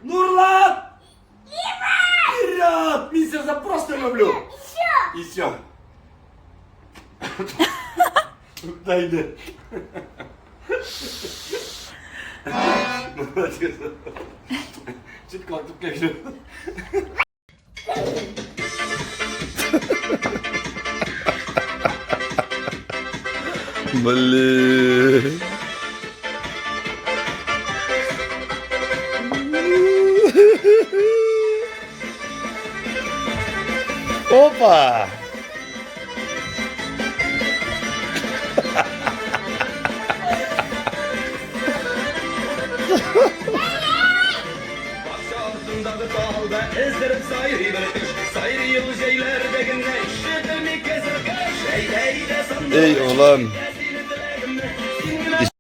Нурлат! Вперед! Мин сине просто люблю! И все. Да иди. Молодец. Чуть kalkıp geçti. Блин. Опа! Ey oğlum.